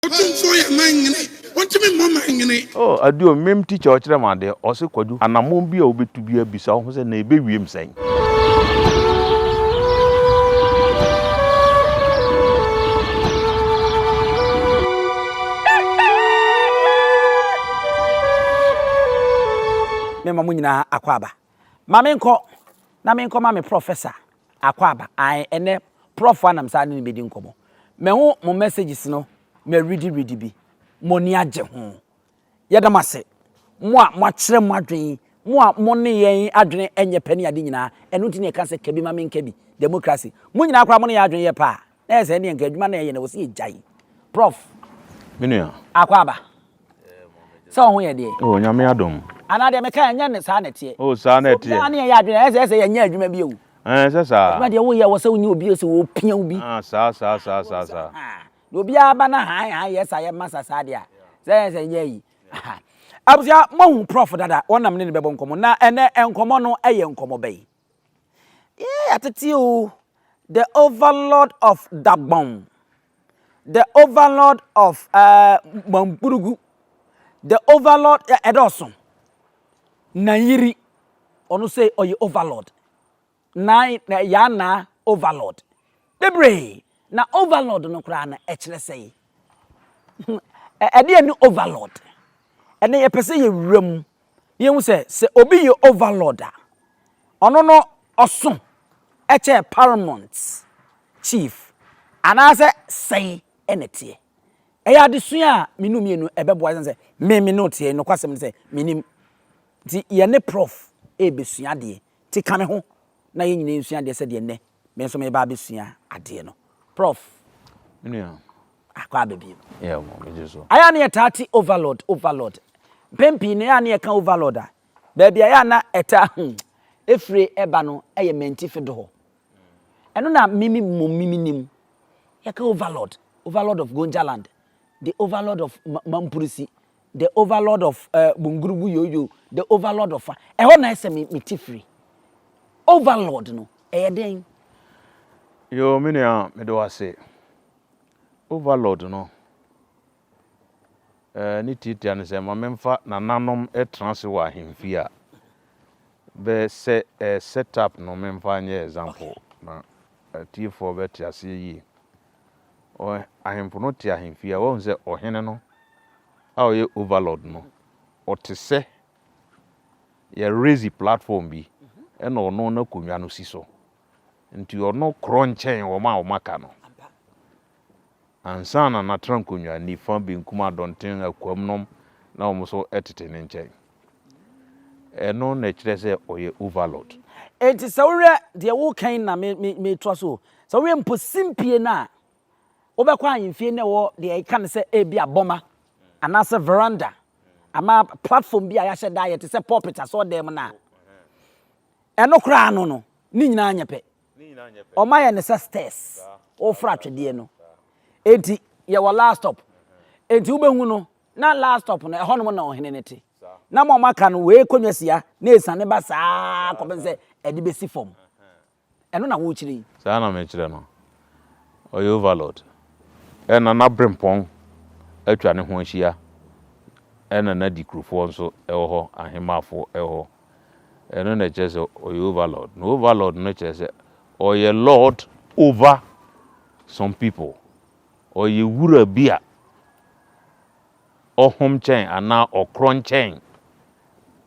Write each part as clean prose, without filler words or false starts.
Otumfoɔ yɛ man hene, Ontumi mmɔ man hene. Oh Aduo, mem teacher ɔkyerɛ me adeɛ, ɔse Kwadwo anamon bi a wobɛtu biara bisa wo ho sɛ na ɛbɛwiem sɛn? Mema mo nyinaa akwaaba. Ma menkɔ na menkɔma me professor Akwaaba, ae ɛnɛ prɔfo a na mesan ne no bɛdi nkɔmmɔ. Mahu mo messages no, ma readi readi bi. Mo ani agye ho. Yɛda mo ase. Mo a moakyerɛ mo adwene, mo a mo ne yɛn adwene nyɛ pɛ ne ade nyinaa, ɛno nti na yɛka sɛ ka bi ma menka bi, democracy. Mo nyinaa koraa mo ne yɛn adwene yɛ pɛ a, na ɛyɛ sɛ ɛnneɛ nka adwuma no a yɛyɛ no ɛwɔ sɛ yɛgyae. Prɔf. Me nua. Akwaaba. Sɛ wo ho yɛ deɛ. Oh Nyame adom. Anaa deɛ meka ɛnyɛ ne saa na ɛteɛ. Oh saa na ɛteɛ. Obiara ne yɛyɛ adwene ɛsɛ ɛsɛ yɛnyɛ adwuma bio. Ɛɛ sɛ saa. Adwuma deɛ woyɛ wɔ sɛ wonyɛ obi sɛ wɔpia wo bi. Ah saa saa saa saa saa. Na obiara ba na han han yɛ sa yɛ ma sa saa deɛ a sɛ yɛ sɛ nyɛ yi. Abusua moahu prof dada wɔnam ne ne bɛbɔ nkɔmmɔ na ɛnɛ nkɔmmɔ no ɛyɛ nkɔmmɔ bɛyi. Yeah, yɛatete o. The overlord of Dagbon. The overlord of uh, Mampurugu. The overlord ɛdɔɔso. Nayiri. Ɔno sɛ ɔyɛ overlord. Na na yaa overlord. Bebree. Na overlord no koraa no ɛkyerɛ sɛ ɛdeɛ ne overlord. Ɛnɛ yɛpɛ sɛ yɛwura mu. Yɛhu sɛ sɛ obi yɛ overlord a ɔno no ɔso ɛkyɛ paramount chief anaasɛ sɛn ɛna teɛ. Ɛyɛ adesua a menu mmienu ɛbɛboa sɛ me me no teɛ nokwasɛm ne sɛ menim. Nti yɛne prof ɛrebɛsua adeɛ. Nti ka me ho na yɛn nyinaa nsua adeɛ sɛdeɛ nnɛ me nso meba abɛsua adeɛ no. Prof. Nua. Akɔ aba bio. Yeah, mo megye so. Ayɛ a na yɛtaa te overlord, overlord. Mpɛn pii no, ɛyɛ a na yɛka overlord a, baabi a ɛyɛ a na ɛtaa hmm, efire ɛba no ɛyɛ Mantifi do hɔ. Ɛno na mimi mmom mimi nim. Yɛka overlord, overlord of Gonjaland, the overlord of Mampurisi, the overlord of uh, Bungurugu Yoyo, the overlord of ɛhɔ na ɛsɛ me me ti firi. Overlord no, ɛyɛ dɛn? Yoo, me nua, mede wo ase. Overlord no, eh, ne tiatia ne sɛ ma memfa nananom tena ase wɔ ahemfie a, bɛ sɛ eh, set up no memfa nyɛ example na atiefoɔ bɛte aseɛ yie. Ɔ, ahemfo no te ahemfie a, wahu sɛ ɔhene no a ɔyɛ overlord no, ɔte sɛ yɛ raise platform bi ɛna ɔno n'akonnwa no si so. Nti ɔno korɔ nkyɛn wɔn a wɔaka no. Ansa na n'atra nkonnwa nifa, benkum, adɔnten, akuam nom na wɔn nso tete ne nkyɛn. Ɛno na ɛkyerɛ sɛ ɔyɛ overlord. Enti sɛ wohwɛ deɛ woreka yi na me me metoa so o. Sɛ wohwɛ mpo simpie no a, wobɛkɔ ahemfie na ɛwɔ deɛ yɛka no sɛ ebi abɔma anaasɛ veranda ama platform bi a yɛahyɛ da ayɛ te sɛ pulpit asɔɔdan mu no a, ɛno koraa no no, ne nyinaa nyɛ pɛ. Wɔayɛ no sɛ stairs, woforo atwedeɛ no. Enti yɛwɔ last stop. Enti wobɛhu no, na last stop no, ɛhɔnom na ɔhene no te. Na ma wɔaka no, wei kɔnwa si ha, na ɛsiane ba saa kɔpem sɛ ɛde bɛsi fam. Ɛno na worekyerɛ yi? Saa na mekyerɛ no. Ɔyɛ overlord. Ɛna n'aberempɔn atwa ne ho ahyia. Ɛna n'adikurofoɔ nso wɔ hɔ, ahemmafoɔ wɔ hɔ. Ɛno na ɛkyerɛ sɛ ɔyɛ overlord. Na overlord no kyerɛ sɛ ɔyɛ lord over some people. Ɔyɛ wura bi a ɔhom kyɛn anaa ɔkorɔn kyɛn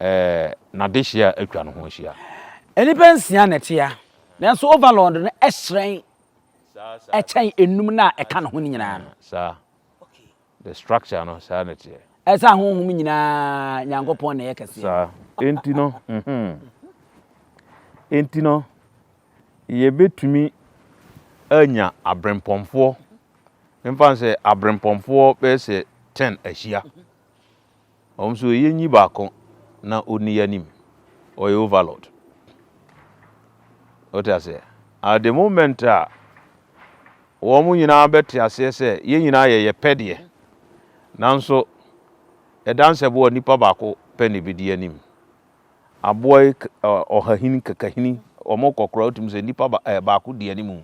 ɛɛ n'adehyeɛ a atwa ne ho ahyia. Nnipa nsia na ɛte ha, nanso overlord no hyerɛn kyɛn enum no a ɛka ne ho no nyinaa no. Saa. The structure no, saa na ɛteɛ. Ɛsɛ ahonhom nyinaa Nyankopɔn na ɛyɛ kɛseɛ. Saa. Enti no, mhm. Enti no, yɛbɛtumi anya aberempɔnfoɔ, memfa no sɛ aberempɔnfoɔ bɛyɛ sɛ ten ahyia. Wɔn nso yɛnyi baako na ɔnni yɛn anim. Ɔyɛ overlord. Wote aseɛ? At the moment a wɔn nyinaa bɛte aseɛ sɛ yɛn nyinaa yɛyɛ pɛ deɛ, nanso ɛdansɛ boɔ nipa baako pɛ na ɛbɛdi anim. Aboa yi, ɔhahini, kakahini, wɔn kɔ koraa wotumi sɛ nipa ba, eh, baako di anim.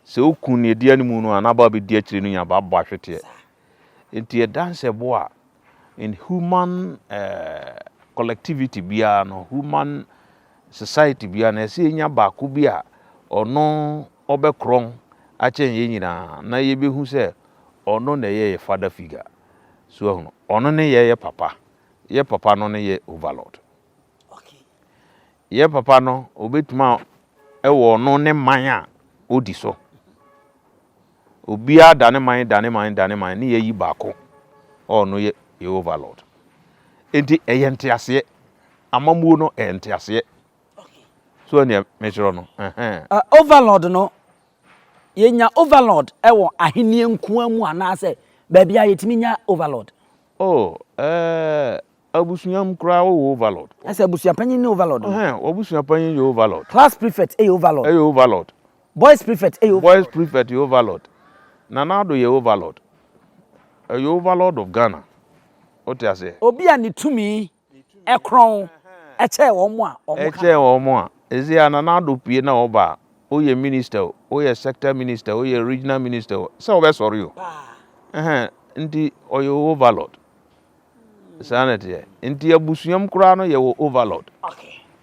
Sɛ woku nea ɛdi anim no a, n'aba a bɛdi akyire no nya ba abɔ ahweteɛ. Nti ɛda nsɛbo a in human eh, collectivity biara no, human society biara no, ɛsɛ yɛnya baako bi a ɔno ɔbɛkorɔn akyɛn yɛn nyinaa na yɛbɛhu sɛ ɔno na ɛyɛ yɛ father figure. So ahunu, ɔno ne yɛyɛ papa. Yɛ papa no ne yɛ overlord. Yɛ papa no, ɔbɛtumi a ɛwɔ ɔno ne man a ɔdi so. Obiara da ne man, da ne man, da ne man, ne yɛyi baako a ɔno yɛ yɛ overlord. Enti ɛyɛ nteaseɛ. Amammuo no ɛyɛ nteaseɛ. So ɛneɛ mekyerɛ no. Ɛhɛn. Overlord no, yɛnya overlord wɔ ahennie nkoa mu anaasɛ baabi a yɛtumi nya overlord? Oh, ɛɛ, abusua mu koraa wowɔ overlord. Ɛsɛ abusua panyin ne overlord no. Ɛhɛn, w'abusua panyin yɛ overlord. Class prefect yɛ overlord. Ɛyɛ overlord. Boys prefect yɛ overlord. Boys prefect yɛ overlord. Nana Addo yɛ overlord. Ɛyɛ overlord of Ghana. Wote aseɛ? Obi a ne tumi korɔn kyɛn wɔn a wɔka. Ɛkyɛn wɔn a. Ɛsei a Nana Addo pue na ɔba a, woyɛ minister o, woyɛ sector minister o, woyɛ regional minister o, sɛ wobɛsɔre o. Ɛhɛn, nti ɔyɛ overlord. Saa na ɛteɛ. Nti abusua mu koraa no yɛwɔ overlord.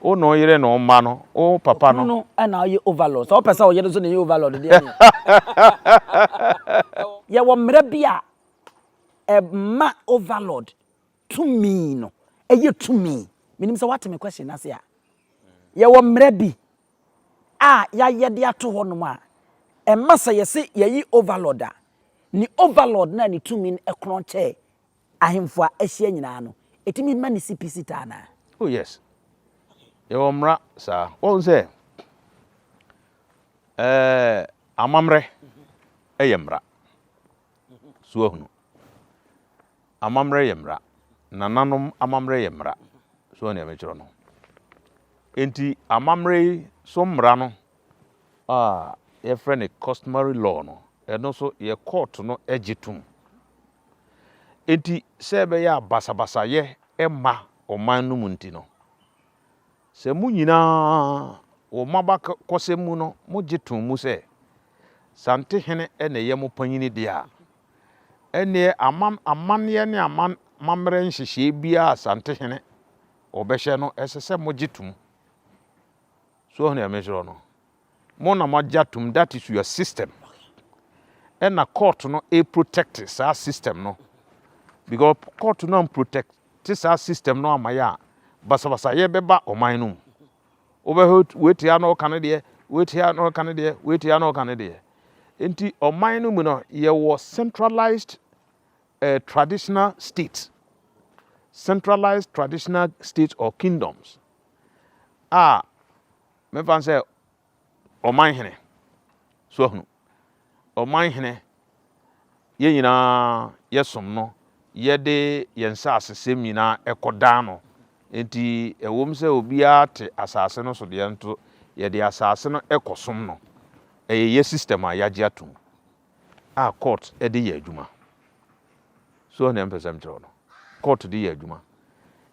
Wo na ɔyere ne wo mma no, wo papa no. Okunu no na ɔyɛ overlord. Sɛ wopɛ sɛ ɔyere nso na ɛyɛ overlord deɛ neɛ. Yɛwɔ mmara bi a ɛma overlord tumi no ɛyɛ tumi. Menim sɛ woate me question no ase a. Yɛwɔ mmara bi a yɛayɛ de ato hɔnom a ɛma sɛ yɛse yɛyi overlord a, ne overlord no a ne tumi no korɔn kyɛɛ ahemfo a ahyia nyinaa no, ɛtumi ma ne si pi si ta anaa? Oh yes. Yɛwɔ mmara saa. Woahu sɛ ɛɛ amammerɛ yɛ mmara. So woahunu? Amammerɛ yɛ mmara. Nananom amammerɛ yɛ mmara. So woahu nea mekyerɛ no? Enti amammerɛ yi so mmara no a yɛfrɛ no customary law no, ɛno nso yɛ court no gye tom. Enti sɛ ɛbɛyɛ a basabasayɛ mma ɔman no mu nti no, sɛ mo nyinaa wɔ mo abakɔsɛm mu no mogye tom mu sɛ Santehene na ɛyɛ mo panyini deɛ a, ɛnneɛ ama amanneɛ ne amammerɛ nhyehyɛeɛ biara a Santehene ɔbɛhyɛ no, ɛsɛ sɛ mogye tom. So woahu nea mekyerɛ no? Mo na moagye atom, that is your system. Ɛna court no protect saa system no. Because court no amprotect saa system no ama yɛ a, basabasayɛ bɛba ɔman no mu. Wobɛhwɛ wei tia na ɔka ne deɛ, wei tia na ɔka ne deɛ, wei tia na ɔka ne deɛ. Nti ɔman no mu no, yɛwɔ centralized traditional states. Centralized traditional states or kingdoms a mɛfa sɛ ɔman hene so ahunu ɔman hene yɛn nyinaa yɛsom no yɛde yɛn nsasesɛm nyinaa ɛkɔdan no nti ɛwom sɛ obiara te asase no so deɛ nto yɛde asase no ɛkɔsom no ɛyɛ yɛ system a yɛagye atom a court ɛde yɛ adwuma so ɔne mpɛ sɛ mkyerɛw no court de yɛ adwuma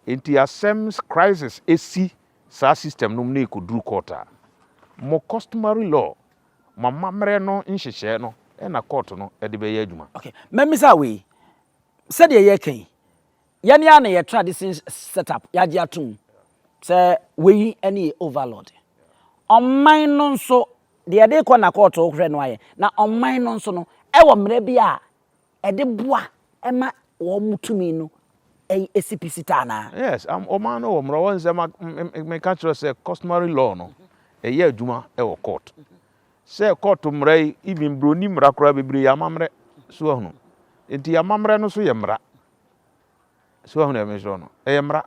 nti asɛm crisis esi saa system no mu na ɛkɔduru court a mo customary law mo amammerɛ no nhyehyɛɛ no ɛna court no ɛde bɛyɛ adwuma. Okay, mmɛmisa wei sɛdeɛ yɛka yi yɛne a na yɛ tradition setup yɛagye atom sɛ wei ne yɛ overlord ɔman no nso deɛ yɛde kɔ na court hwɛ no ayɛ na ɔman no nso no ɛwɔ mmerɛ bi a ɛde boa ɛma wɔn tumi no ɛsi pi si ta anaa. Yes, ɔman no wɔ mmara wɔn nsɛm meka kyerɛ sɛ customary law no ɛyɛ adwuma ɛwɔ court sɛ court mmara yi even broni mmara koraa bebree yɛ amammerɛ so ahunu nti amammerɛ no so yɛ mmara so ahunu ɛmɛ sɛ no ɛyɛ mmara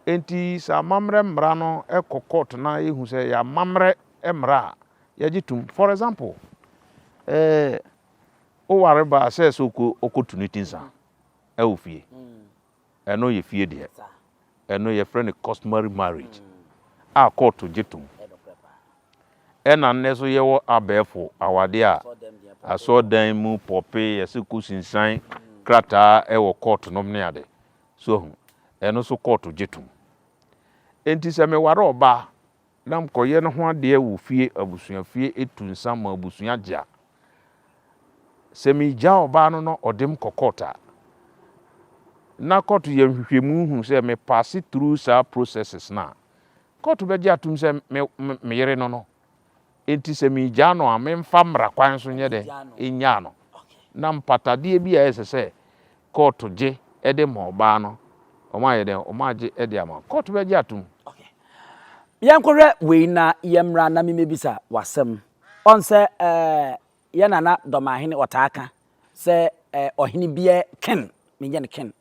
nti sɛ amammerɛ mmara no ɛkɔ court na ehu sɛ yɛ amammerɛ mmara a yɛgye tum. For example, woware baa sɛ sɛ ɔkɔ ɔkɔtu ne ti nsa ɛwɔ fie ɛno yɛ fie deɛ ɛno yɛfrɛ no customary marriage a court gye tom. Ɛna nnɛ so yɛwɔ abɛɛfo awadeɛ a asɔɔdan mu pɔpe yɛsɛ kɔ sinsan krataa ɛwɔ court nom ne ade so ahu ɛno so court gye tom. Enti sɛ meware ɔbaa na mkɔyɛ no ho adeɛ wɔ fie abusua fie etu nsa ma abusua gye a. Sɛ megyaa ɔbaa no na ɔde me kɔ court a, na court yɛ nhwehwɛmu hu sɛ me pass through saa processes no a, court bɛgye atom sɛ me, me yere no no. Enti sɛ megyaa no a, memfa mmara kwan so nyɛ dɛn? Nnyaa no. Na mpatadeɛ bi a ɛsɛ sɛ court gye de ma ɔbaa no, wɔayɛ dɛn? Wɔagye de ama. Court bɛgye atom. Yɛnkɔhwɛ wei na yɛmmra na memmɛbisa wo asɛm. Ɔn sɛ ɛɛ Yɛ nana Dɔmahene ɔtaa ka sɛ eh, ɔhene biara ken, menyɛ no ken,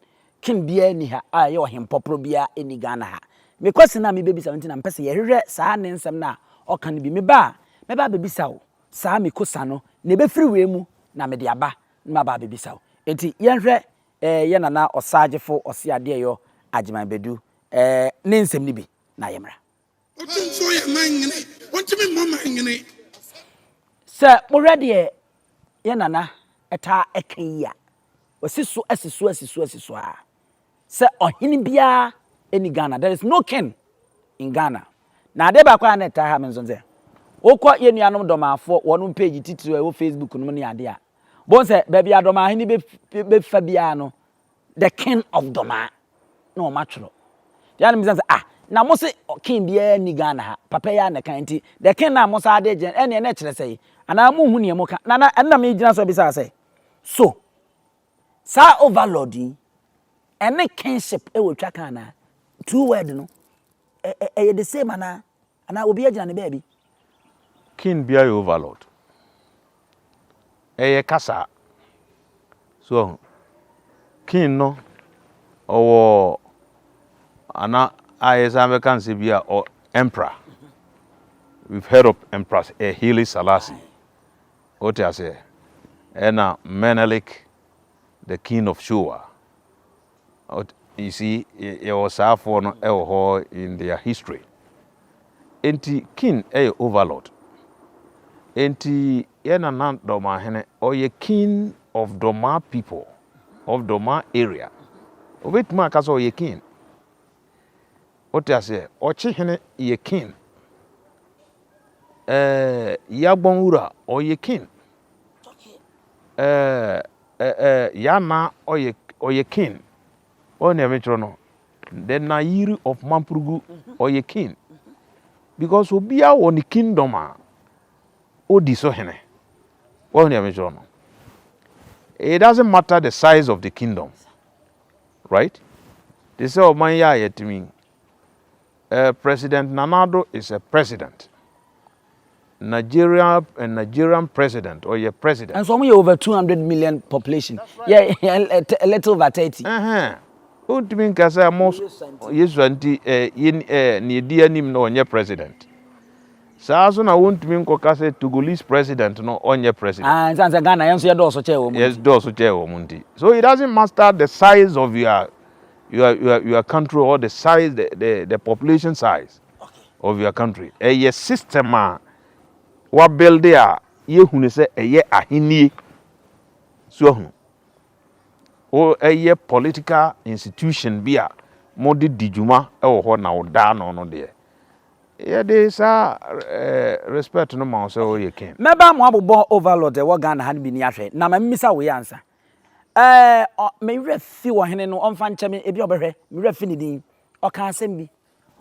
ken biara nni ha a ɛyɛ ɔhempɔporɔ biara nni Ghana ha. Me question a mebɛbisa wo nti na mepɛ sɛ yɛhwehwɛ saa ne nsɛm no a ɔka no bi. Meba a, mɛba abɛbisa wo saa me kosa no na ɛbɛfiri wei mu na mede aba na maba abɛbisa wo. Enti yɛnhwɛ eh, yɛ nana Ɔsaagyefo Ɔseadeɛyɔ Agyeman Badu eh, ne nsɛm no bi na yɛmmra. Otumfoɔ yɛ man hene, ɔntumi mmɔ man hene. Sɛ mohwɛ deɛ yɛn nana taa ka yi a, wasi so asi so asi so asi so ara sɛ ɔhene biara nni Ghana. There is no king in Ghana. Na adeɛ baako a na ɛtaa ha me nso sɛ, wokɔ yɛn nuanom Dɔmaafoɔ wɔn page titiriw a ɛwɔ Facebook no mu ne adeɛ a, bohu sɛ baabi a Dɔmaahene bɛfa biara no, The king of Domaa na wɔn atwerɛ. Deɛ anam sɛ ah na mo se king biara nni Ghana ha papa yi ara na ɛka nti the king na mo saa de gyina ɛneɛ na ɛkyerɛ sɛ anaa mo hu neɛ mo ka na na ɛna me gyina so bisa sɛ so saa overlord yi ɛne kingship ɛwɔ twa ka anaa two word no ɛyɛ the same anaa Anaa obi agyina ne baabi. King biara yɛ overlord. Ɛyɛ kasa. So wahu? King no, ɔwɔ ana a yɛsan bɛka no sɛ bi a ɔ emperor. We've heard of Emperor eh, Haile Selassie. Wote aseɛ? Ɛna Menelik, the king of Showa. You see, yɛwɔ saa foɔ no wɔ hɔ in their history. Enti king yɛ overlord. Enti yɛ nana Dɔmahene, ɔyɛ king of Dɔmaa people, of Dɔmaa area. Obetumi aka sɛ ɔyɛ king. Wote aseɛ? Ɔkyehene yɛ king. Ɛɛ Yagbɔn wura ɔyɛ king. Ɛɛ ɛɛ Yana ɔyɛ ɔyɛ king. Wɔn nea mekyerɛ no. The Nayiri of Mamprugu ɔyɛ king. Because obiara wɔ ne kingdom a odi so hene. Wɔn nea mekyerɛ no. It doesn't matter the size of the kingdom. Right? Te sɛ ɔman yi a yɛte mu yi, eh, President Nana Addo is a president. Nigeria, eh, Nigerian president, ɔyɛ president. Nso wɔn yɛ over 200 million population. Yɛ a little over 30. Ɛhɛn. Wontumi nka sɛ mo Yesu nti eh, yɛn eh, nea edi anim no ɔnyɛ president. Saa nso na wontumi nkɔka sɛ Togolese president no ɔnyɛ president. Ah, nsan sɛ Ghana yɛn nso yɛdɔɔso kyɛɛ wɔn nti. Yɛdɔɔso kyɛɛ wɔn nti. So it doesn't matter the size of your your your your country or the size the the, the population size okay. of your country. Ɛyɛ system a wabuild a yɛhunu sɛ ɛyɛ ahennie so ahunu. Wo ɛyɛ political institution bi a mode di dwuma wɔ hɔ na woda ano no deɛ Yɛde saa respect no ma wo sɛ woyɛ king. Mɛba mo abobɔ overlord ɛwɔ Ghana ha no bi ni ahwɛ na ma memmisa wei ansa. Ɛɛ ɔ me werɛ fi ɔhene no ɔmfa nkyɛ me ebi a ɔbɛhwɛ me werɛ fi ne din. Ɔka asɛm bi.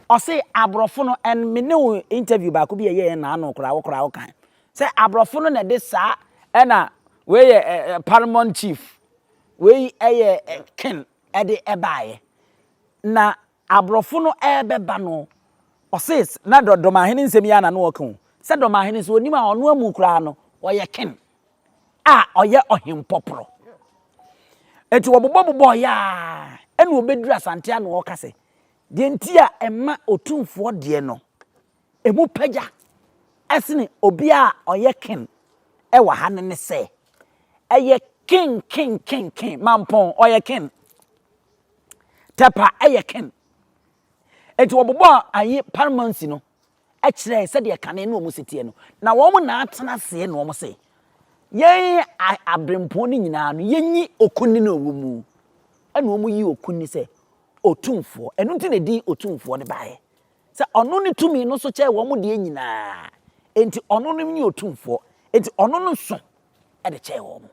Ɔse aborɔfo no and me ne wo interview baako bi a ɛyɛɛ naano koraa wo koraa wokae sɛ aborɔfo no na ɛde saa ɛna wei yɛ ɛ paramount chief wei ɛyɛ king ɛde ɛbaeɛ na Aborɔfo no rebɛba no, ɔse, na Dɔmahene nsɛm yi ara na na ɔreka o, sɛ Dɔmahene sɛ ɔnim a ɔno amu koraa no, ɔyɛ ken a ɔyɛ ɔhempɔporɔ. Enti wɔbobɔbobɔɔ yɛ ara, ɛna ɔbɛduru Asante a na ɔreka sɛ, deɛ nti a ɛma Otumfoɔ deɛ no, ɛmu pagya ɛsene obi a ɔyɛ ken ɛwɔ ha no ne sɛ, ɛyɛ ken ken ken ken, Mampɔn ɔyɛ ken. Tɛpa yɛ ken. Enti wɔbobɔɔ ayi paramountcy no kyerɛɛ sɛdeɛ kane ne wɔn si teɛ no. Na wɔn na atena aseɛ na wɔn se, yɛn aberempɔn no nyinaa no, yɛnyi okunni no wɔ mu. Ɛna wɔn yi okunni sɛ otumfoɔ. Ɛno nti na edin otumfoɔ no baeɛ. Sɛ ɔno ne tumi no so kyɛɛ wɔn deɛ nyinaa. Enti ɔno no nye otumfoɔ. Enti ɔno no so de kyɛɛ wɔn.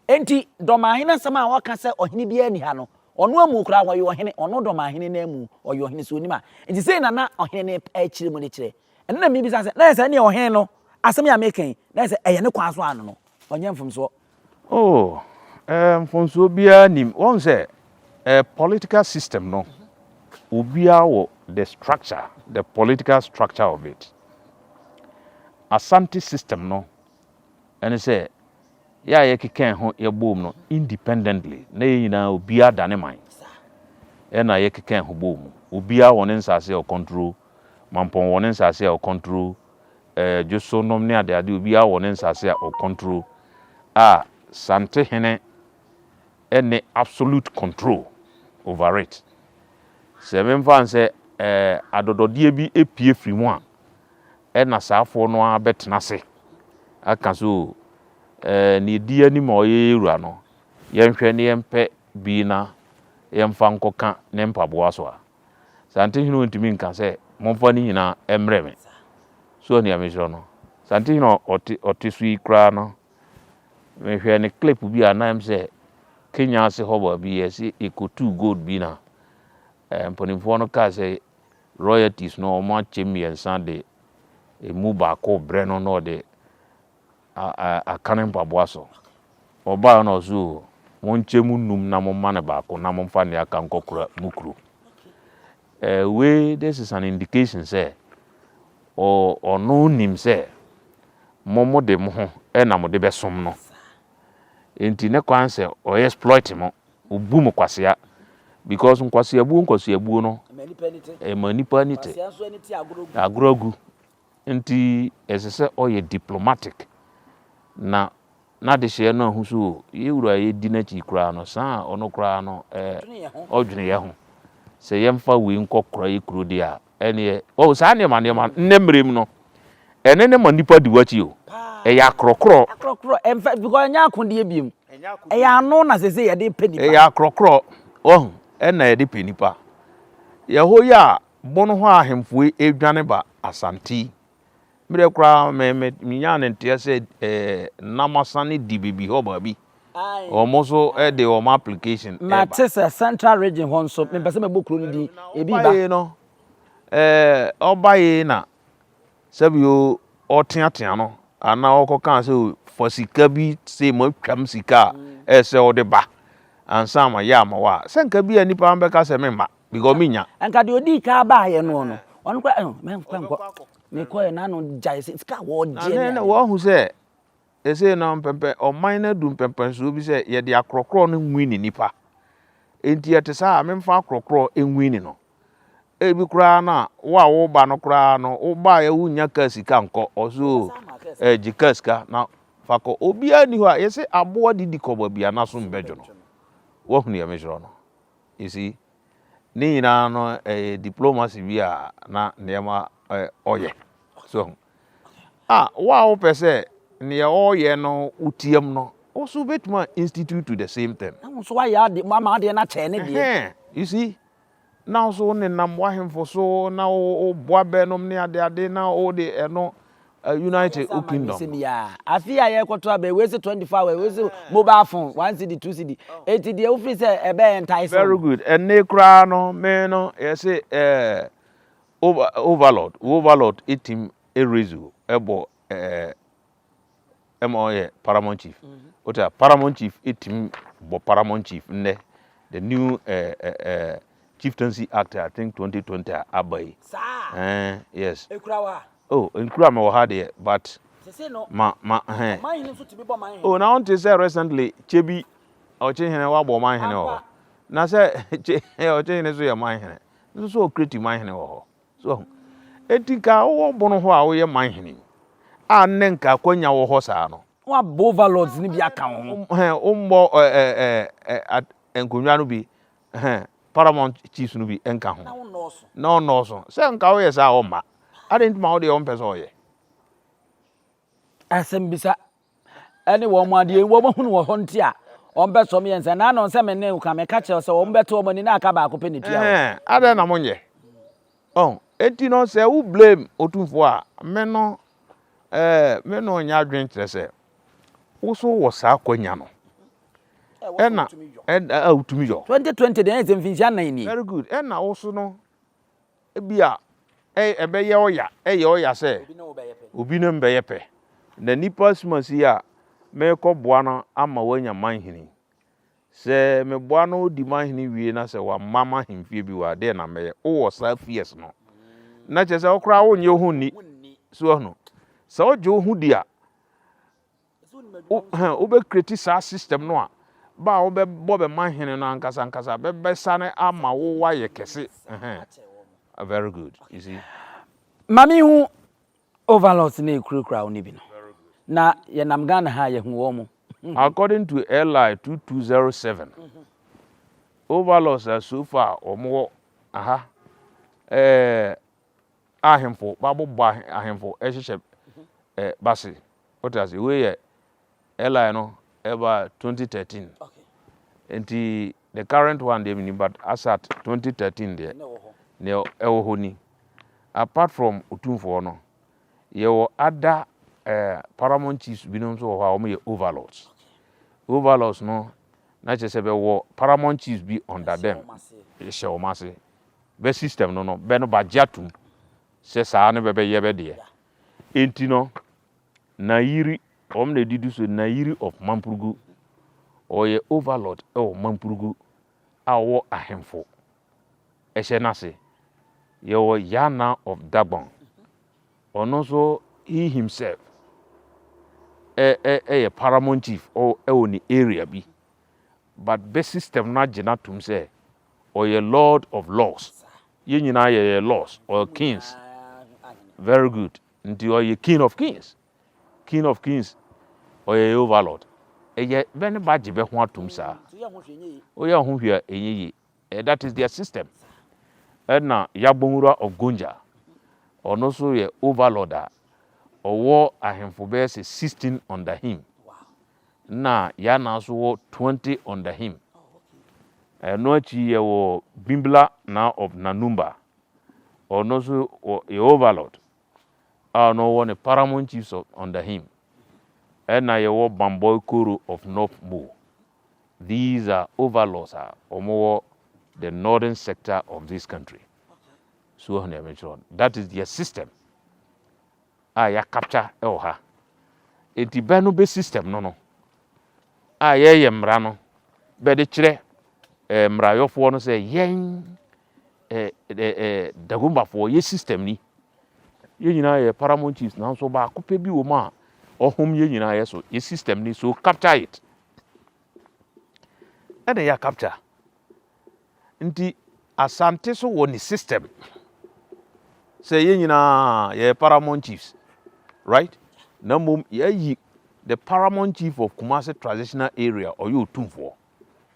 Enti Dɔmahene asɛm a ɔka sɛ ɔhene biara nni ha no, ɔno amu koraa ɔyɛ ɔhene, ɔno Dɔmahene no amu ɔyɛ ɔhene sɛ ɔnim a. Enti sei na na ɔhene no rekyerɛ mu de kyerɛ. Ɛno na mebisa sɛ, na ɛyɛ sɛ ɛneɛ ɔhene no asɛm yi a meka yi, na ɛyɛ sɛ ɛyɛ ne kwan so ano no, ɔnyɛ mfomsoɔ? Oh, eh, mfomsoɔ biara nnim. Woahu sɛ, eh, political system no, obiara wɔ the structure, the political structure of it. Asante system no, ɛne sɛ, yɛ a yɛkekɛɛ ho yɛbɔɔ mu no independently, na yɛn nyinaa obiara da ne man, ɛna yɛkekɛɛ ho bɔɔ mu. Obiara wɔ ne nsase a ɔcontrol, Mampɔn wɔ ne nsase a ɔcontrol, eh, Dwoso nom ne adeade, obiara wɔ ne nsase a ɔcontrol, a Santehene ne absolute control over it. Sɛ memfa nsɛ eh, adɔdɔdeɛ bi pue firi mu a, ɛna saafoɔ no ara bɛtena ase aka sɛ o, eh, nea ɛdi anim a ɔyɛ yɛn wura no, yɛnhwɛ ne yɛmpɛ bi na yɛmfa nkɔka ne mpaboa so a. Santehene ɔntumi nka sɛ momfa ne nyinaa mmrɛ me. So nea mekyerɛ no? Santehene a ɔte, ɔte so yi koraa no, mehwɛɛ ne clip bi a na ɛm sɛ Kenya ase hɔ baabi yɛse yɛkɔtuu gold bi na eh, mpanimfoɔ no kaa sɛ royalties no wɔn akyɛ mmiɛnsa de emu baako brɛ no na ɔde aka ne mpaboa so. Ɔbaeɛ na ɔse o, monkyɛ mu num na momma no baako na momfa nea aka nkɔkora mo kuro. Eh, wei this is an indication sɛ ɔno nim sɛ mo mo de mo ho na mo de bɛsom no. Enti ne kwan sɛ ɔyɛ exploit mo, obu mo kwasea. Because nkwaseabuo nkwaseabuo no, ɛma nipa ani te. Agorɔ agu. Nti ɛsɛ sɛ ɔyɛ diplomatic na n'adehyeɛ no ahu so o, yɛ wura a yɛdi n'akyi koraa no, saa a ɔno koraa no ɛɛ ɔdwene yɛ ho. Sɛ yɛmfa wei nkɔ kora yɛ kuro deɛ a, ɛneɛ oh saa nneɛma nneɛma nnɛ mmerɛ mu no, ɛne ne ma nnipa di w'akyi o. Ɛyɛ akorɔkorɔ. Akorɔkorɔ, ɛmfa because ɛnyɛ akodeɛ biom. Ɛyɛ ano na sese yɛde pɛ nipa. Ɛyɛ akorɔkorɔ, wahu, ɛna yɛde pɛ nipa. Yɛhɔ yi a Bon hɔ a ahemfo yi redwane ba Asante yi, me deɛ koraa me me menyaa ne nteɛ sɛ ɛɛ Namasane di baabi hɔ baabi. Wɔn nso de wɔn application ɛreba. Mate sɛ Central Region hɔ nso, mempɛ sɛ mɛbɔ kuro no din, ebi reba. Ɔbaeɛ no, ɛɛ ɔbaeɛ na sɛbio ɔteatea no anaa ɔkɔkaa sɛ fa sika bi sei matwam sika a ɛsɛ sɛ wode ba ansa ma yɛ ama wo a, sɛ nka bi a nnipa bɛka sɛ memma. Because me nya. Nka deɛ ɔdii kan baayɛ noɔ no, ɔno koraa ɛh mɛnkɔ nkɔ. Mekɔɛ n'ano gyae sɛ sika a wɔgyeɛ ne adeɛ. Wɔahu sɛ ɛsei no mpɛmpɛ ɔman no adu mpɛmpɛnsoɔ bi sɛ yɛde akorɔkorɔ no nwini nipa. Enti ɛte saa a memfa akorɔkorɔ nwini no. Ebi koraa no a wo a woba no koraa no wobaeɛ wonnya kaa sika nkɔ ɔso o eh, gye kaa sika na fa kɔ. Obiara nni hɔ a yɛse aboa didi kɔ baabi a n'aso mbɛdwo no. Woahu deɛ mekyerɛ no? You see, ne nyinaa no ɛyɛ diplomacy bi a na nneɛma ɔyɛ. So, ah, wo a wopɛ sɛ nea ɔyɛ no wotiam no, wo so wobɛtumi a institute to the same thing. Na wo nso woayɛ ade, ama adeɛ no akyɛn ne deɛ. You see, na wo so wonenam w'ahemfo so na woboa bɛnom ne adeade na wode ɛno Unite wo kingdom no. Afe a yɛrekɔto aba yi, wei se 24 hours, wei se mobile phone, one cedi, two cedi. Eti deɛ wofiri sɛ ɛbɛyɛ entice wo. Very good. Ɛnne koraa no, me no, yɛse eh, over, overlord, overlord etim erase o, ɛbɔ eh, ɛma ɔyɛ paramount chief. Wote a, paramount chief etim bɔ paramount chief nnɛ, the new eh, eh, eh, Chieftaincy Act I think 2020 a aba yi. Saa? Eh, yes. Ekura wɔ ha? Oh, nkura me wɔ ha deɛ, but Sese no, ma ma hɛn. Ɔman hene nso tumi bɔ man hene. Oh, na wonte sɛ recently Kyebi Ɔkyehene wabɔ ɔman hene wɔ hɔ. Na sɛ Kye Ɔkyehene nso yɛ man hene. Nso so ɔkreti man hene wɔ hɔ. So ahu. Enti nka wowɔ bono hɔ a woyɛ man hene yi, a nnɛ nka akwanya wɔ hɔ saa no. Wabɔ overlords no bi aka wo ho. Hɛn, wommɔ ɛ ɛ ɛ nkonnwa no bi Ɛhɛn, paramount chiefs no bi nka ho. Na ɔnnɔɔso. Sɛ nka woyɛ saa a ɔmma. Adɛn nti ma wo deɛ ɔmpɛ sɛ ɔyɛ? Asɛmbisa ɛne wɔn adeɛ wɔn ahunu wɔ hɔ nti a wɔn bɛ sɔm yɛn sɛ n'ano sɛ me ne wo ka meka kyerɛ sɛ wɔn bɛte wɔn ani na aka baako pɛ na etua wɔn. Adɛn na monyɛ? Ɔn, enti no sɛ wo blame Otumfoɔ a, me no ɛɛ me no nyɛ adwene kyerɛ sɛ wo so wɔ saa kwanya no. Ɛna ɛna a wotumi yɔ. 2020 deɛ ɛyɛ sɛ mfinhyia nnan nie. Very good. Ɛna wo so no ebia ɛbɛyɛ ɔya, ɛyɛ ɔya sɛ obi ne mbɛyɛ pɛ. Na nipa asumasi a merekɔ boa no ama wanya manhene. Sɛ meboa no odi manhene wie na sɛ wamma m'ahemfie bio a, deɛ na mɛyɛ? Wowɔ saa fears no. Na kyerɛ sɛ wo koraa wonnye wo ho nni. So ahunu? Sɛ wogye wo ho di a, wo hɛn wobɛ create saa system no a, ba a wobɛbɔ bɛ manhene no ankasa ankasa bɛbɛsane ama wo woayɛ kɛse. Ɛhɛn. Very good. You see? Ma menhu Overlords no ekurakura wo no bi no na yɛnam Ghana ha a yɛhu wɔn mo. According to LI 2207, Overlords a so far wɔn wɔ aha ɛɛ ahemfo babobɔ ahemfo ɛhyehyɛ ɛ base wote ase wei yɛ LI no ɛba 2013 nti the current one deɛ menim but as at 2013 deɛ nea ɛwɔ hɔ ni. Apart from Otumfoɔ no, yɛwɔ other eh, paramount chiefs binom nso wɔ hɔ a wɔyɛ overlords. Overlords no, na kyerɛ sɛ bɛwɔ paramount chiefs bi under them, hyɛ wɔn ase. Bɛ system no no, bɛ no bagye atum sɛ saa ne bɛbɛyɛ bɛ deɛ. Enti no, Nayiri, wɔn na ɛdidi so, Nayiri of Mampurugu, ɔyɛ overlord wɔ Mampurugu a ɔwɔ ahemfo hyɛ n'ase. Yɛwɔ Yana of Dagbon, ɔno nso he himself ɛ ɛ ɛyɛ paramount chief ɛwɔ ne area bi but bɛ system no agye no atom sɛ ɔyɛ lord of lords. Yɛn nyinaa yɛyɛ lords or kings. Very good. Nti ɔyɛ king of kings. King of kings ɔyɛ yɛ overlord. Ɛyɛ bɛ ne ba gye bɛ ho atom saa. Woyɛ ho hwee a ɛnyɛ yie. Eh, that is their system. Ɛna Yagbonwura of Gonja, ɔno nso yɛ overlord a ɔwɔ ahemfo bɛyɛ sɛ 16 under him. Na Yana nso wɔ 20 under him. Ɛno akyi yɛwɔ Bimbla na of Nanumba. Ɔno nso yɛ overlord a ɔno ɔwɔ ne paramount chiefs of, under him. Ɛna yɛwɔ Bamboy Koro of North Mo. These are overlords a wɔwɔ the northern sector of this country. So wɔn nea mekyerɛ that is their system a yɛ capture ɛwɔ ha. Eti bɛ no bɛ system no no a yɛyɛ mmara no bɛde kyerɛ ɛɛ mmarayɔfoɔ no sɛ yɛn ɛɛ ɛɛ Dagombafoɔ yɛ system ni. Yɛn nyinaa yɛ paramount chiefs nanso baako pɛ bi wɔ mu a ɔhom yɛn nyinaa yɛ so yɛ system ni so capture it. Ɛna yɛ capture. Nti Asante so wɔ ne system sɛ yɛn nyinaa yɛyɛ paramount chiefs right na mmom yɛayi the paramount chief of Kumasi traditional area ɔyɛ otumfoɔ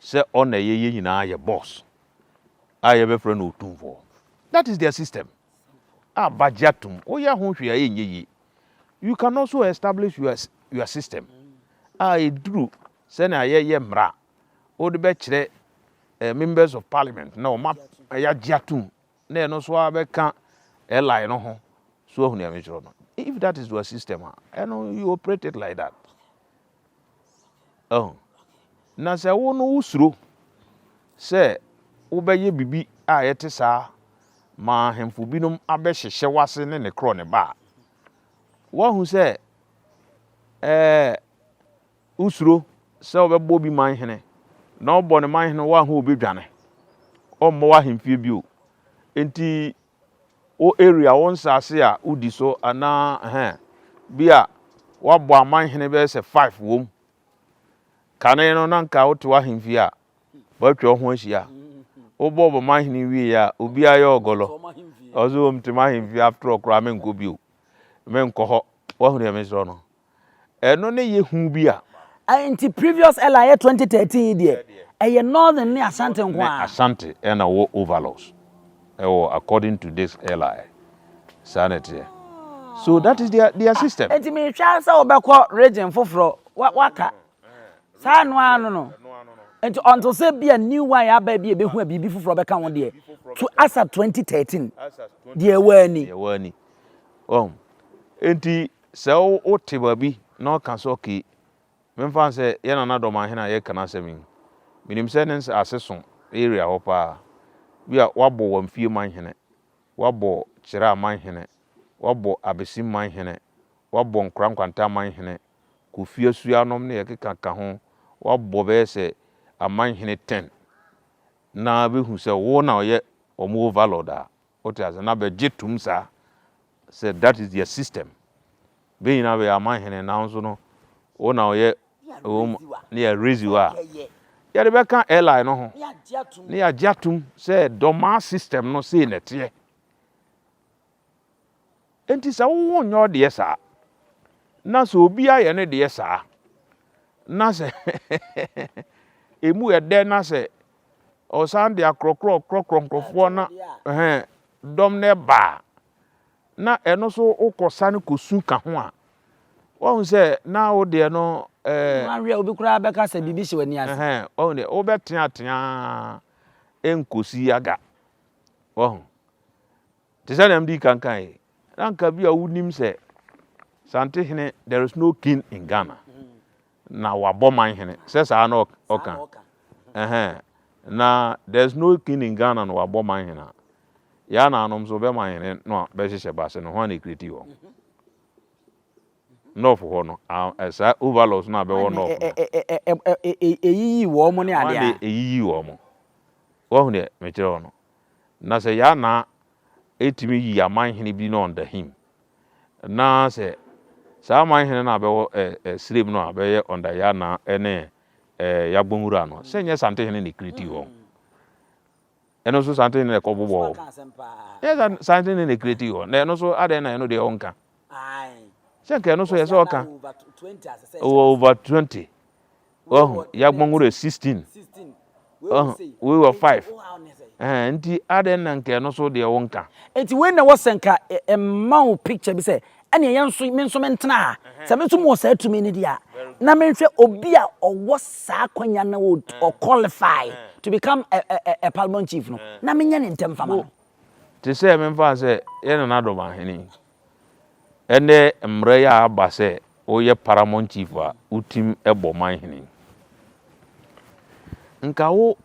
sɛ ɔna ɛyɛ yɛn nyinaa yɛ boss a yɛbɛfrɛ no otumfoɔ. That is their system a bagye atom woyɛ ho hwee a ɛnyɛ yie. You can also establish your, your system a ɛduru sɛnea yɛyɛ mmara wode bɛkyerɛ eh, members of parliament na ɔma yɛagye atom na ɛno nso abɛka LI no ho so ahu nea mekyerɛ no. If that is your system a ɛno you operate it like that. Oh. Na sɛ wo no wosuro sɛ wobɛyɛ biribi a ɛte saa ma ahemfo binom abɛhyehyɛ w'ase ne ne korɔ ne ba a woahu sɛ ɛɛ wosuro sɛ wobɛbɔ bi man hene na ɔbɔ ne man hene woahu obɛdwane ɔmmɔ w'ahemfie bio nti wo area wo nsase a wodi so anaa ɛhɛn bi a woabɔ aman hene bɛyɛ sɛ five wom kane no na nka wote w'ahemfie a woatwa wo ho ahyia wobɔ bɔ man hene wie a obiara yɛ ɔgɔlɔ ɔso wɔm te m'ahemfie after all koraa menkɔ bio menkɔ hɔ woahu deɛ mesrɛ no ɛno ne yɛ hu bi a Nti previous LI yɛ 2013 yi deɛ ɛyɛ northern ne Asante nko ne a. Asante ɛna wɔ overlords ɛwɔ according to this LI saa na ɛteɛ so that is their their system. Nti mehwɛ sɛ wobɛkɔ region foforɔ waka saa no ara no no nti until sɛ bi a new one aba bi a ebehu a biribi foforɔ bɛka ho deɛ to asa 2013 deɛ ɛwɔ ani. Deɛ ɛwɔ ani wɔn nti sɛ wote baabi na ɔka sɛ okay memfa sɛ yɛn nana dɔm ahene a yɛka n'asɛm yi. Menim sɛ ne nsase so area hɔ paa. Bi a woabɔ Wamfie manhene, woabɔ Kyerɛ manhene, woabɔ Abesim manhene, woabɔ Nkora Nkwanta manhene, Kofi Asua nom ne ɛkeka ka ho, woabɔ bɛyɛ sɛ amanhene ten na bɛhu sɛ wo na ɔyɛ wɔn overlord a, wote ase, na bɛgye tom saa sɛ that is their system. Bɛ nyinaa bɛyɛ amanhene nanso no wo na ɔyɛ wɔn ne yɛ raise wo a, yɛde bɛka airline no ho ne yɛagye atom sɛ dɔmaa system no sei na ɛteɛ. Enti sɛ wo wonyɛ ɔdeɛ saa na sɛ obi ayɛ ne deɛ saa na sɛ emu yɛ dɛ na sɛ ɔsan de akorɔkorɔ korɔkorɔ nkurɔfoɔ na ɛhɛn dɔm no ɛba a, na ɛno nso wokɔ sane kɔsu ka ho a, wahu sɛ na wo deɛ no ɛɛ. Wanhwɛ a obi koraa bɛka sɛ biribi hyɛ w'ani ase. Ɛhɛn, wahu deɛ wobɛteatea ɛnkɔsi aga. Wahu. Te sɛ nea mede kan kae yi, na anka bi a wonim sɛ Santehene there is no king in Ghana na wabɔ man hene sɛ saa na ɔka ɛhɛn na there is no king in Ghana na wabɔ man hene a yɛa naanom nso bɛma hene no a bɛhyehyɛ base no ho a na ɛkreti hɔ North hɔ no saa overlords no a bɛwɔ North no ɛyiyi wɔn ne adeɛ a ɛyiyi wɔn wahu deɛ mekyerɛ wo no Na sɛ Yana tumi yi amanhene bi no under him, na sɛ saa amanhene no a bɛwɔ ɛ ɛ Sirem no a bɛyɛ under Yana ne ɛ Yagbonwura no, sɛ nyɛ Santehene na ekiriti wɔn. Ɛno nso Santehene na ɛkɔbobɔ wɔn. Nyɛ Santehene na ekiriti wɔn. Na ɛno nso adɛn na ɛno deɛ ɔnka? Sɛ nka ɛno nso yɛ sɛ ɔka. Ɔwɔ over 20. Wahu, Yagbonwura 16. Wahu, wei wɔ 5. Ɛhɛn, nti adɛn na nka ɛno so deɛ wonka? Nti wei na ɛwɔ sɛ nka ɛma wo picture bi sɛ ɛneɛ yɛn nso me nso mentena ha. Sɛ me nso mewɔ saa tumi no deɛ a, na menhwɛ obi a ɔwɔ saa akwanya no ɔ qualify to become a, a, a paramount chief no, na menyɛ ne ntɛm fa ma no. Te sɛ memfa sɛ yɛn Nana Dɔmahene yi, Ɛnnɛ mmara yi a aba sɛ woyɛ paramount chief a wotim bɔ man hene yi, nka wo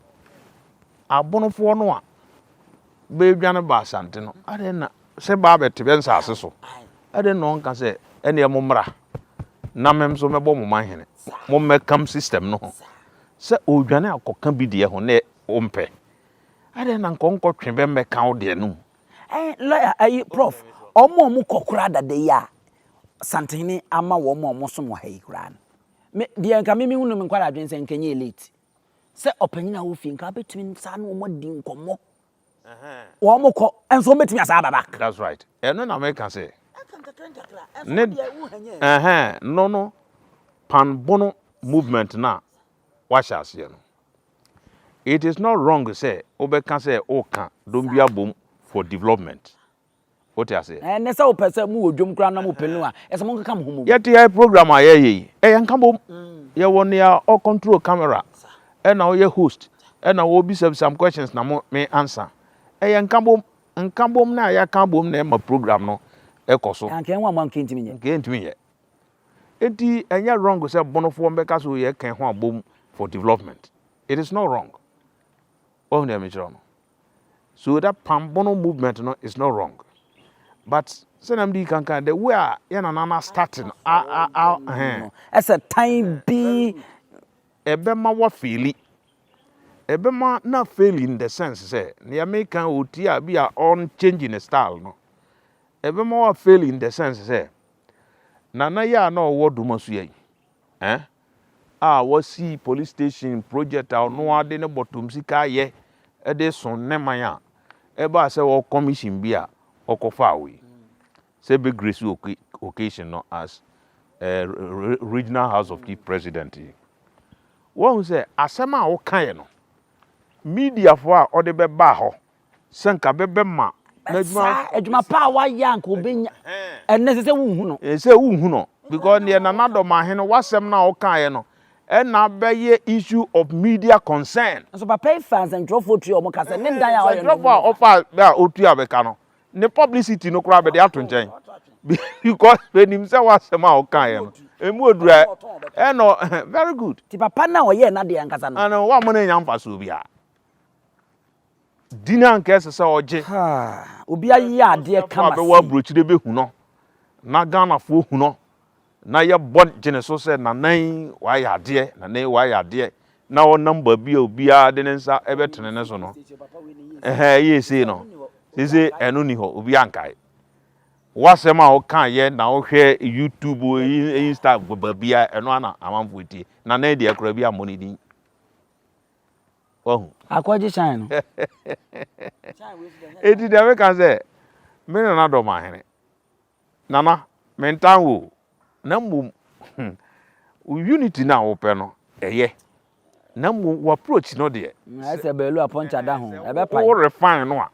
abonofoɔ no a bɛredwane ba Asante no, adɛn na sɛ ba abɛte bɛ nsase so, adɛn na ɔnka sɛ ɛneɛ mo mmra na me nso mɛbɔ mo man hene, mo mmɛkam system no ho. Sɛ ɔredwane akɔka bi deɛ ho na wompɛ, adɛn na nka ɔnkɔtwe bɛ mmɛka wo deɛ no mu? Eh, lawyer, ayi, prof, wɔn a wɔn kɔ koraa dada yi a Santehene ama wɔn a wɔn som wɔ ha yi koraa no. Me, deɛ nka me mehu no me nkwara adwene sɛ nka nyɛ late. Sɛ ɔpanyin a wɔ fie nka wobɛtumi saa ne wɔn adi nkɔmmɔ. Wɔn kɔ, nso wɔn bɛtumi asan aba back. That's right. Ɛno na meka sɛ. Ne, ɛhɛn, no no, panbono movement no a wahyɛ aseɛ no. It is not wrong sɛ wobɛka sɛ woka dɔm bi abom for development. Wote aseɛ? Ɛnɛ sɛ wopɛ sɛ mowɔ dwom koraa na mopɛ no a, ɛsɛ monkeka mo ho mmom. Yɛte ha program a yɛyɛ yi, ɛyɛ nkabom. Yɛwɔ nea ɔ control camera, ɛna ɔyɛ host, ɛna ɔbisabisa m questions na mo me answer. Ɛyɛ nkabom. Nkabom no a yɛaka abom na ɛma program no ɛkɔ so. Anka ɛho a mo anka yɛntumi nyɛ. Anka yɛntumi nyɛ. Enti ɛnyɛ wrong sɛ bonofoɔ mbɛka sɛ yɛka ho abom for development. It is not wrong. Wahu deɛ mekyerɛ no? So that pambono movement no is not wrong. But sɛnea mede kankan the way a yɛn nana na start no a a a ɛhɛn. Ɛsɛ tan bi. Ɛbɛma wafeeli. Ɛbɛma na fail in the sense sɛ nea meka otie a bi a ɔn change ne style no. Ɛbɛma wafail in the sense sɛ Nana yi a na ɔwɔ Dumasua yi eh, a wasi police station project a ɔno ara de ne bɔtɔm sika ayɛ de so ne man a ɛbaa sɛ wɔ commission bi a ɔkɔfaa wei sɛ bɛ grace occasion no as eh, regional house of chief president yi. Wɔhu sɛ asɛm a wokaeɛ no, mediafoɔ a ɔde bɛbaa hɔ sɛ nka bɛbɛma n'adwuma. Saa adwuma pa a wayɛ a nka obenya ɛnɛ sɛ sɛ wonhu no. Sɛ wonhu no because neɛ Nana Dɔmahene w'asɛm no a wokaeɛ no ɛna abɛyɛ issue of media concern. Nso papa yi faa nsɛntwerɛfoɔ tua wɔn ka sɛ ne dan a ɔyɛ no. Nsɛntwerɛfoɔ a ɔfaa bɛ a ɔtua bɛka no ne publicity no koraa bɛde ato nkyɛn because bɛnim sɛ w'asɛm a wokaeɛ no. Emu oduru a ɛnɔ very good. Ti papa no a ɔyɛɛ n'adeɛ ankasa no. Ɛno wamma no anya mfasoɔ biara. Din a anka ɛsɛ sɛ ɔgye. Haa, obi ayɛ adeɛ kama sei. Bɛwɔ aburokyire bɛhu no, na Ghanafoɔ hu no, na yɛbɔ gye ne so sɛ Nana yi wayɛ adeɛ, Nana yi wayɛ adeɛ, na ɔnam baabi a obiara de ne nsa bɛtene ne so no, ɛhɛn, ɛyɛ sei no, sese ɛno ni hɔ, obiara nkae. W'asɛm a wokaeɛ na wohwɛ YouTube, Insta, baabiara, ɛno ara na amanfoɔ tie. Nana yi deɛ koraa bi ammɔ ne din. Wahu. Akɔgye shine no. Eti deɛ meka sɛ, me nana dɔ mahene. Nana, mentan wo o. Na mmom, wo unity no a wopɛ no, ɛyɛ. Na mmom, wo approach no deɛ. Ayɛ sɛ baalu a pɔnkya da ho, ɛbɛpae. Wo refine no a,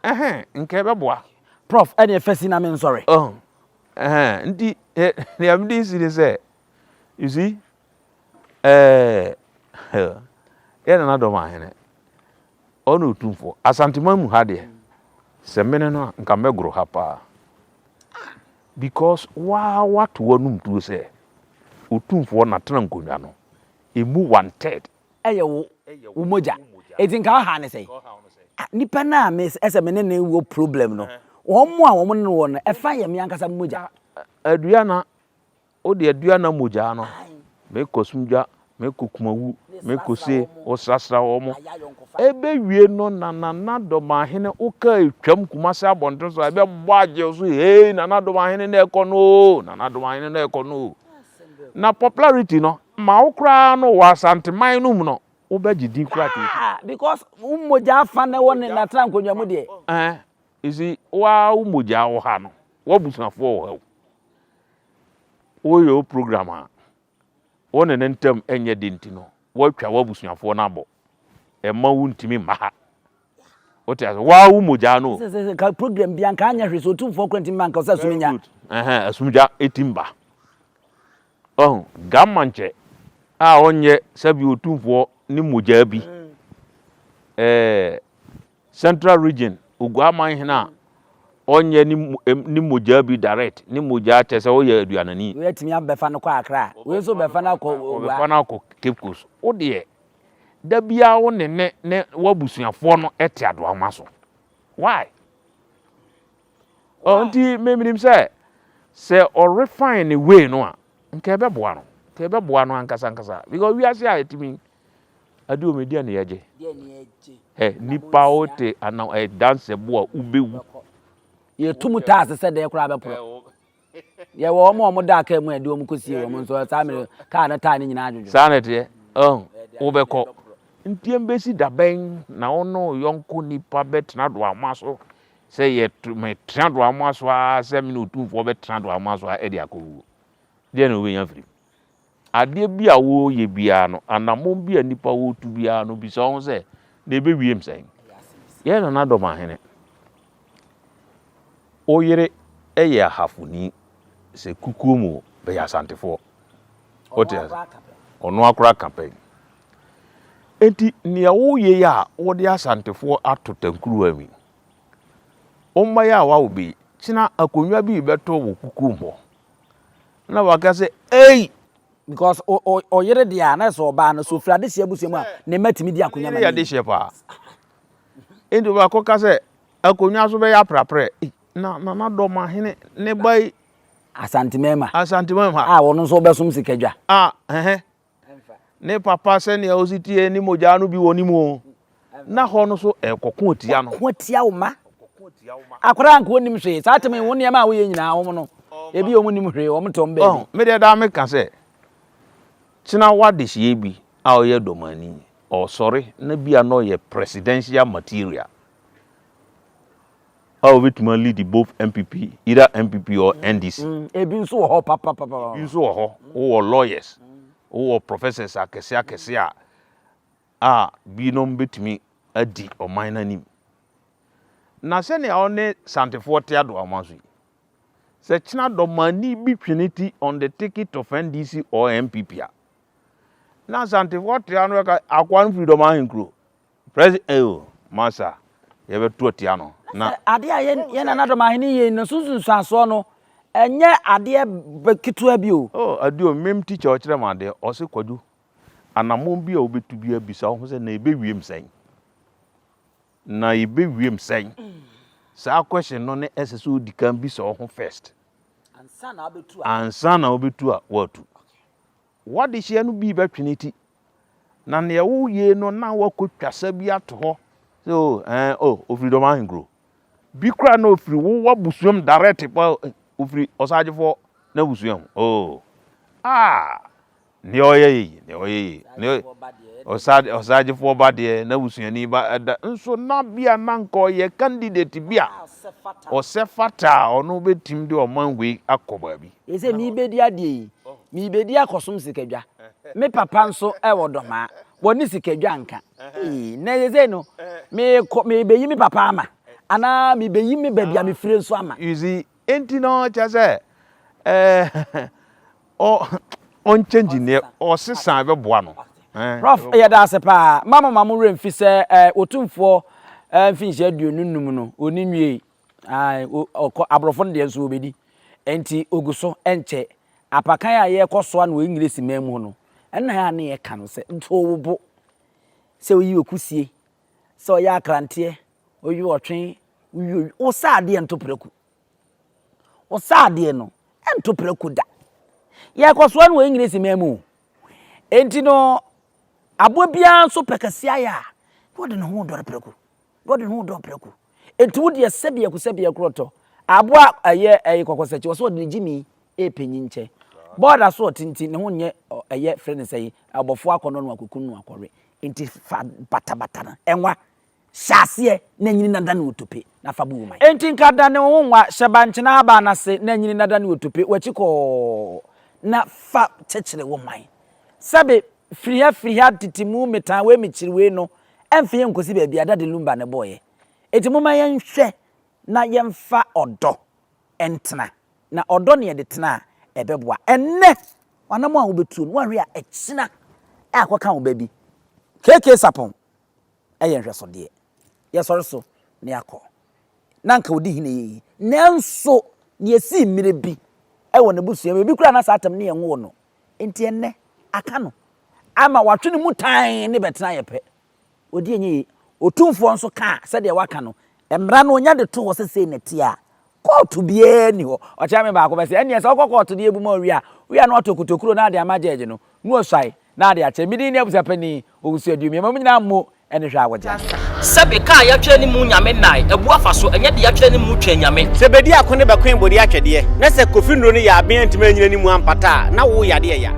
ɛhɛn, nka ɛbɛboa. Prof, ɛneɛ fa si na mensɔre. Oh, ɛhɛn, nti, deɛ mede si ne sɛ, you see, Ɛɛ yɛ nana dɔm ahene ɔne otumfoɔ Asanteman mu ha deɛ sɛ mene no a nka mɛgoro ha paa because waa wato w'anum tuo sɛ otumfoɔ natena nkonnwa no emu one third ɛyɛ wo wo mogya eti nka ɔha ne sɛn ah nipa no a me ɛsɛ me ne ne wɔ problem no wɔn mo a wɔn ne no wɔ no ɛfa yɛ me ankasa me mogya. Aduana Wode aduana mogyaa no, mekɔ sumdwa, mekɔ kumawu, mekɔ se, wosrasra wɔn. Ɛbɛwie no na Nana Dɔmahene wo kaa ɛtwam Kumasi abɔnten so a ɛbɛbɔ agye wo so hei Nana Dɔmahene na ɛkɔ no o, Nana Dɔmahene na ɛkɔ no o. Na popularity no, ma wo koraa no wɔ Asanteman no mu no, wobɛgye din koraa kɛkɛ. Ah, because wo mogya afa na ɛwɔ ne natena nkonnwa mu deɛ. Eh, you see, wo ara wo mogya wɔ ha no, w'abusuafoɔ wɔ ha o. Woyɛ wo program a, wo ne no ntam nyɛ den nti no, woatwa w'abusuafoɔ no abɔ. Ɛmma wontumi mma ha. Wote ase? Woa wo mogyaa no. Sɛ sɛ ka program bi anka anyɛ hwee sɛ otumfoɔ kora ntumi ma anka ɔsɛ asumgya. Very good. Ɛhɛn, asumgya ɛtim ba. Ɔho, Gamma nkyɛ a ɔnyɛ sɛbi otumfoɔ ne mogyaa bi. Ɛɛ, Central region Oguaman hene a ɔnyɛ ne ne mogyaa bi direct ne mogyaa kyɛ sɛ ɔyɛ aduanani. Wei atumi abɛfa no kɔ Accra wei nso bɛfa no akɔ Ogua. Ɔbɛfa no akɔ Cape Coast. Wo deɛ da biara wo ne ne ne w'abusuafoɔ no te adoama so. Why? Ɔ nti me menim sɛ sɛ ɔrefine ne way no a nka ɛbɛboa no nka ɛbɛboa no ankasa ankasa because wiase a yɛte mu yi Ade o me deɛ ne yɛgye. Ɛ nipa o te ana ɛ danse bo a wobɛwu. Yɛtu mu taase sɛ dɛn koraa bɛporɔ. Yɛwɔ wɔn a wɔn da kaa mu a yɛde wɔn kɔsie wɔn nso saa mmerɛ kaa no taa ne nyinaa adwodwo. Saa na ɛteɛ ɔn wobɛkɔ. Nti ɛmbɛsi da bɛn na wo ne wo yɔnko nipa bɛtena doamoa so sɛ yɛ metena doamoa so ara sɛ me ne otumfoɔ bɛtena doamoa so ara ɛde akɔwuo. Deɛ na wobɛnya afiri mu. Adeɛ bi a woreyɛ biara no, anammɔn bi a nnipa retu biara no, bisa wo ho sɛ, na ɛbɛwiem sɛn? Yɛn Nana Dɔmahene, wo yere yɛ Ahafoni, sɛ kukuo mu o, bɛyɛ Asantefoɔ. Wote ase? Ɔno akora ka pɛn. Enti nea woreyɛ yi a wode Asantefoɔ ato tankuruwa mu yi, wo mma yi a woawo bɛ yi, kyena akonnwa bi rebɛtɔ wɔ kukuo mu hɔ. Na waka sɛ, Ei! Because ɔyere deɛ a, na sɛ ɔbaa no, sɛ ɔfiri adehyeɛ abusua mu a, ne mma tumi di akonnwa ma no. Yɛ adehyeɛ paa. Enti ɔbaako ka sɛ, akonnwa so bɛyɛ aprɛaprɛ. Na Nana Dɔmahene ne ba yi. Asantemɛma. Asantemɛma. A ɔno nso ɔbɛsom sikadwa. A, ɛhɛ. Ne papa sɛnea ɔsi tie ne mogya no bi wɔ ne mu o. Na hɔ no so ɛkɔko atia no. Kɔko atia wo ma. Akwadaa nka onim hwee. Saa tɛmɛ wo nneɛma a woyɛ nyinaa wɔn no. Ebi wɔn nim hwee, wɔn te wɔn baabi. Me deɛ daa meka sɛ, kyena w'adehyeɛ bi a ɔyɛ dɔmani, ɔsɔre na bi a na ɔyɛ presidential material. A obetumi a lead both NPP, either NPP or NDC. Mm, ebi nso wɔ hɔ papapapa. Ebi nso wɔ hɔ. Wowɔ lawyers, wowɔ professors akɛse akɛse a a binom betumi adi ɔman no anim. Na sɛnea ɔne Santefoɔ te Adoaman so yi, sɛ kyena dɔmani bi twe ne ti on the ticket of NDC or NPP a, na Santefoɔ te ano bɛka akoa no firi dɔm ahenkuro. Presi eh o masa yɛbɛto atia no na. Sɛ adeɛ a yɛn yɛn nananom ahene yei no so nsunsuansoɔ no Ɛnyɛ adeɛ ketewa bi o. Oh, Adio, mem teacher ɔkyerɛ me adeɛ, ɔse Kwadwo, anammɔn bi a wobɛtu biara bisa wo ho sɛ na ɛbɛwiem sɛn? Na yɛbɛwiem sɛn? Saa question no ne ɛsɛ sɛ wodi kan bisa wo ho first. Ansa na wobɛtu a woatu. W'adehyeɛ no bi bɛtwe ne ti. Na neɛ woyie no na woakɔtwa sa bi ato hɔ sɛ o ɛɛ o ofiri dɔm ahenkuro. Bi koraa na ofiri wo w'abusuam direct pa ofiri ɔsaagyefoɔ n'abusua mu. Oh ah Nea ɔyɛ yei, nea ɔyɛ yei, nea ɔsa ɔsagyefoɔ ba deɛ, n'abusuani ba ɛda nso na bi a na nka ɔyɛ candidate bi a ɔsɛ fata a ɔno bɛtim de ɔman wei akɔ baabi. Ese merebɛdi adeɛ yi, merebɛdi akɔsom sikadwa. Me papa nso wɔ Dɔmaa, wɔne sikadwa nka. Ee, na seesei no, merekɔ, merebɛyi me papa ama, anaa merebɛyi me baabi a mefire nso ama. You see, enti no kyerɛ sɛ ɛɛ Ɔ ɔnkyɛngyi neɛ ɔsesa ɛbɛboa no. Prof yɛda ase paa. Mma mo ma mo werɛ mfi sɛ eh, Otumfoɔ eh, mfinhyia 25 no ɔnni nwiei. Ae, ɔkɔ aborɔfo no deɛ nso wɔbɛdi. Enti ɔgu so nkyɛ. Apakan a yɛrekɔ soa no wɔ Engiresi man mu no, ɛno na a na yɛka no sɛ nto wo bo sɛ woyi okusie, sɛ ɔyɛ akranteɛ, woyi ɔtwe, woyi owi, wo saa adeɛ nto prɛko. Wo saa adeɛ no, ɛnto prɛko da. Yɛrekɔsoa no wɔ Engiresi man mu o. Enti no, aboa biara nso pɛ kɛseɛ ayɛ a, na ɔde ne ho redɔre prɛko. Na ɔde ne ho redɔre prɛko. Enti wo deɛ sɛdeɛ sɛdeɛ korɔtɔ, aboa ɛyɛ ɛyɛ kɔkɔsakyi, wɔ sɛ ɔde ne gyimi repɛ nyinkyɛ. Bɔɔda so ɔte nti, ne ho nyɛ ɛyɛ frɛ ne sɛ ɔbɔfoɔ akɔnnɔ no akɔkum no akɔwe. Enti fa batabata no, ɛnwa. Hyɛ aseɛ na nyini na dane otope, na fa bu wo man. Enti nka dane wo ho nwa, hyɛ bankyena ahaban no ase na nyini na dane otope, w'akyi kɔɔ, na fa kyekyere wo man. Sɛbe, firi ha firi ha, tete mu, metan wei mekyiri wei no, ɛmfa yɛn nkɔsi baabi a Daddy Lumba no bɔeɛ. Enti momma yɛnhwɛ na yɛmfa ɔdɔ ntena, na ɔdɔ na yɛde tena a, ɛbɛboa. Ɛnnɛ, w'anammɔn a wobɛtuo no, woanhwɛ a ɛkyena akɔka wo ba bi. KK Sarpong. yɛ nhwɛsodeɛ. Yɛsɔre so na yɛakɔ. Na anka ɔdi hene yie. Nanso, deɛ ɛsii mmerɛ bi wɔ n'abusua mu, ebi koraa na saa atɛm no yɛnwoo no. Enti ɛnnɛ, aka no ama watwe ne mu tann ne bɛtena ayɛ pɛ. Ɔdi ɛnyɛ yie. Otumfoɔ nso ka a, sɛdeɛ waka no, mmara no ɔnya de to hɔ sɛ sei na ɛteɛ a, kɔɔto biara nni hɔ. Ɔkyea me baako bɛsɛ, ɛnneɛ sɛ wokɔ kɔɔto de abu ma owie a, wowie a na watɔ kotokuro na ade ama gyɛɛgye no, na wasuae. Na ade akyɛ. Me din ne abusuapanin Owusu Aduomi. Ɛma mo nyinaa mmo ne hwɛ a wɔgye ase. Sɛbe kaa yatwerɛ ne mu nyame nnae abu afa so ɛnyɛ de yatwerɛ ne mu twɛn nyame. Sɛ bedi ako ne bɛkoe bode atwɛdeɛ, na sɛ Kofi nnuro no yɛ aben antumi anyina ne mu ampata a, na wo yadeɛ ya.